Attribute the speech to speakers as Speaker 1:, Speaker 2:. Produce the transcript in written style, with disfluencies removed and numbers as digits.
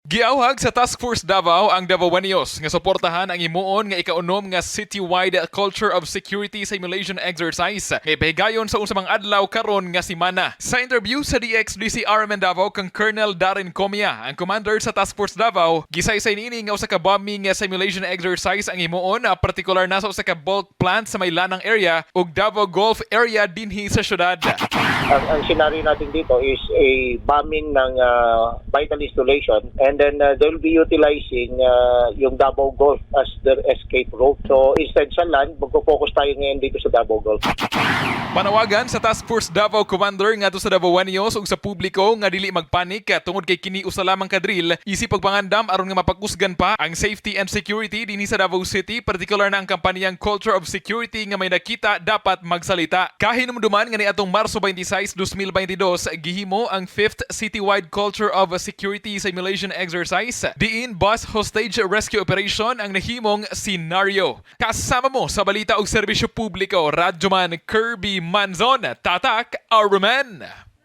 Speaker 1: Giawhag sa Task Force Davao ang Davaoeños nga suportahan ang himuon nga ikaunom nga citywide Culture of Security Simulation Exercise nga ipahigayon sa unsa mang adlaw karon nga simana. Sa interview sa DXDC RMN Davao kang Colonel Darren Comia, ang commander sa Task Force Davao, gisaysay niini nga usa ka bombing nga simulation exercise ang himuon, partikular na sa usa ka bulk plant sa may Lanang area ug Davao Gulf area dinhi sa syudad.
Speaker 2: Ang scenario natin dito is a bombing ng vital installation and then they'll be utilizing yung Davao Gulf as their escape route. So instead sa land, magpo-focus tayo ngayon dito sa Davao Gulf.
Speaker 1: Panawagan sa Task Force Davao Commander ngadto sa Davaoeños ug sa publiko nga dili magpanik tungod kay kini usa lamang ka drill isip pagpangandam aron nga mapakusgan pa ang safety and security dinhi sa Davao City, partikular na ang kampanyang Culture of Security nga may nakita dapat magsalita. Kahinumduman nga niadtong Marso 26, 2022 gihimo ang 5th Citywide Culture of Security Simulation Exercise diin bus hostage rescue operation ang nahimong scenario. Kasama mo sa balita og serbisyo publiko, Radyoman Kirby Manzon, Tatak RMN.